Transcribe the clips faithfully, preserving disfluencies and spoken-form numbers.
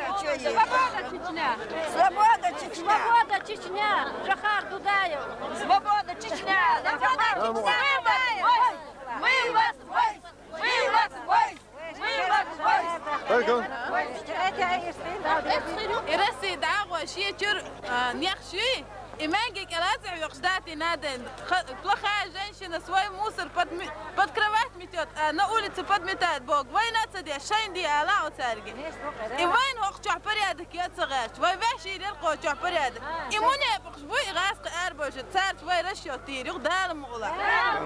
Свобода Чечня! Свобода Чечня! Свобода Чечня! Жохар Дудаев! Свобода Чечня! Свобода Чечня! Мы вас, мы вас, мы вас, мы вас, мы вас! Welcome. Ирасси дагӀо шечур, а, нехши. И маьнги кӀелаца векъаш дати наден. Ха-, плохая женщина свой мусор под ми-, под кровать метёт, а на улице подметает Бог. Вайна ца де, шайн ди ала оцарги. И вайн хох чох порядок я ца гӀерч. Вай веши рер ко чох порядок. И муне бухш буй гӀаскъ арбожи царч вай расчёт тир, юх Дала мугла.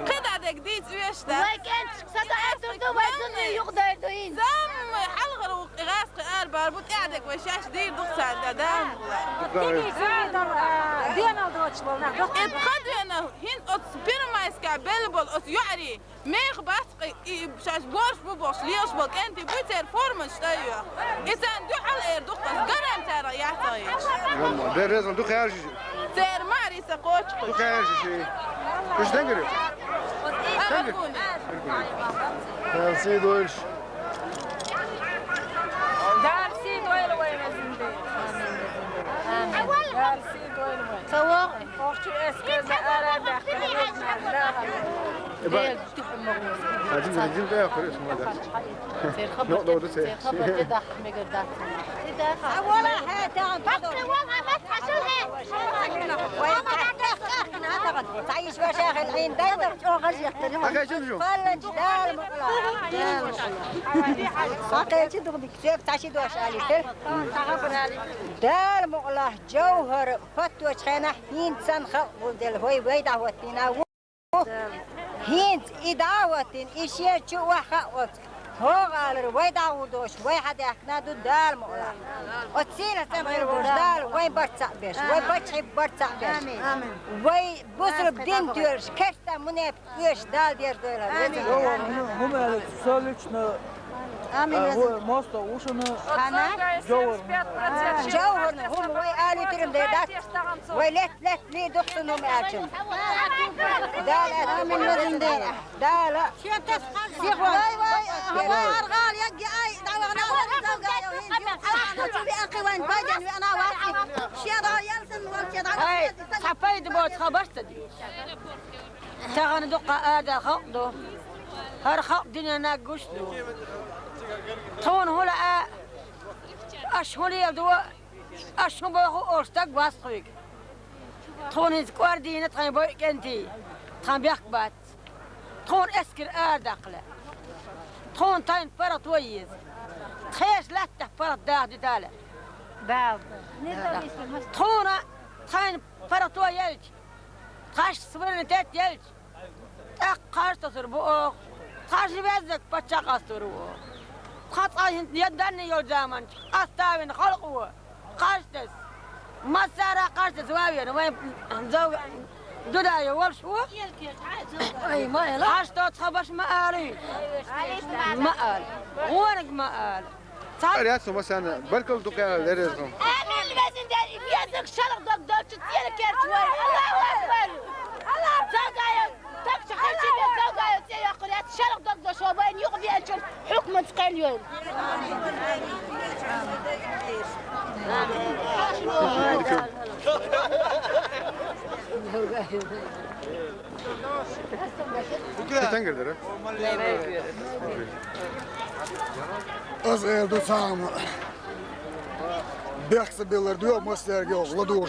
Кхида дег диц веш да. Вай кенч сада артур ду, вай зуни юх дай ду ин. Самый халгар ух гӀаскъ арбар бу тӀадег вай шаш дир дух царга Дала мугла. Тини сидал, а, денал доч болна. Эт хадвена хин от Первомайска бел бол от юари. Мех баскъи и шаш борш бу бохш леш бол кенти бу цер форма штайо. И сан духал эр дух бас гарантара яцай. Бер резан духар жи. Цер мари са коч. Духар жи. Куш дангри. Дангри. Дальше дольше. Дарси дойл вай везинде. Амин. Дарси дойл вай. Савоқ. Охчу эскерде ара бахтар. Дел тихмогус. Один, один да, я хрес, молодец. Сер хабар. Ну, да, да, сер. Сер хабар да мегер да. Авала хата. Бахтар вала мат хашал хе. Вай, тахтах, тахтах, тахтах. Цаиш ваша хел ин дай. Ахай чим жу. Фаллан дал мукла. Ахай чи дугди. Сеп таши дош али тел. Дал мукла жавхар фатвач хена хинцан халкъ булдел хой вай дагьватина ву. ХӀинц и дагьватин, и шер чу ваха оц. Хьо гӀалар вай дагьвудош, вай хьадяхкна ду Дала мукъла. Оцила цӀа гӀир буш Дала вай барцахь беш, вай бачхьи барцахь беш. Вай бусург дин туьлш, керста мунепик уьш Дала деш дойла. ХӀума аьлла, со лично, а, ву-, мосто вушуна Хана? Жовхарна. Жовхарна, хӀума вай али тирим де дац. Вай лет, лет ли духсун хӀума аьлчун. Дала амин вазин де. Дала. Сихо. Вай, вай, вай, аргъал, ягги ай, давагъна, вай, завгайо, хин, чуби ахи вайн, байден, ви ана васи. Шеда, ялсин, вал шеда. Ай, цхьа пайда боц, хабар ца ди. Тахана дукха ада халкъ ду. Хьар халкъ динана гуш ду. Тхуна хӀула а, аш хӀула ел ду, аш хӀун боху ош стаг вац тхуйг. Тхуна хӀинца кӀордийна тхайн бойкӀентий, тхан бехк бац. Тхуна эскар арадаккхале. Тхуна тайн паргӀато еза. Тхеш латтах паргӀат даха дитале. Тхуна тхайн паргӀато елча, тхаш суверенитет елча, тӀаккха тхаш тосур бу оха. Тхаш веззак паччахь къастур ву оха. Тха цкъа хӀинца я данне йолча заманча, къаставина халкъо. Кхаж тесса. Массара кхаж тесса вавена, вайн зав-, Дудаев волуш ву. Ай, ма ала. Аш тоцу хабарш ма алий. Ма ала. Гонаг ма ала. Цхьа Ряд су масана, баркал дукха лерезгу. Амин, везин дер, и безак шалах дог долчу цӀера керч вай. Аллаху акбар. Аллах. Завгаев, дог чу херчи бе, Завгаев цӀе яккху ряд, шалах дог Diyorum. Sen girdi. Öz elde sağımı. Bekse beler diyor, mı sergi yok, la doğru.